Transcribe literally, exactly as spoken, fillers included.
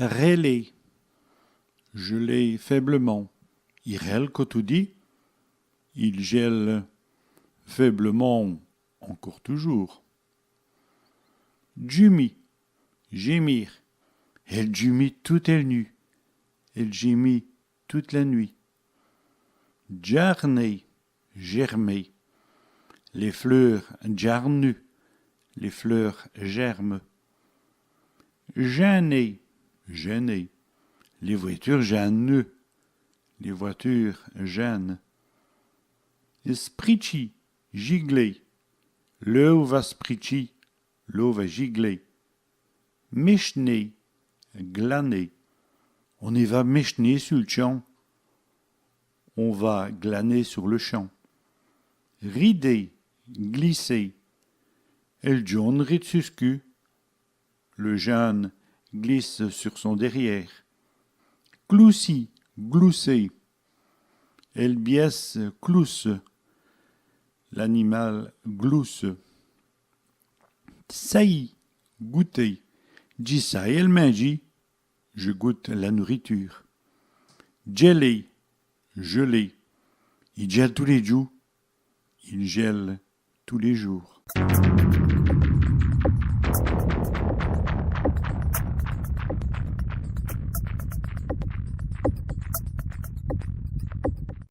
Rèler. Geler faiblement. I rèle co toudi. Il gèle faiblement encore toujours. Djumî. Gémir. Èle djumit toute èl nût. Elle gémit toute la nuit. Djârner. Germer. Lès fleûrs djârnut. Les fleurs germent. Jin.ner. Gêner. Lès vwètures jin.nenut. Les voitures gênent. Spritchî. Gigler. L'eûwe va spritchî. L'eau va gigler. Mèch'ner. Glaner. On-è va mèch'ner su l' tchamp. On va glaner sur le champ. Rider. Glisser. Èl djon.ne ride su s' cu. Le jeune glisse sur son derrière. Cloussî. Glousser. Èl bièsse clousse. L'animal glousse. Sayî. Goûter. Dji saye èl mindjî. Je goûte la nourriture. Djèler. Geler. I djèle tous lès djoûs. Il gèle tous les jours.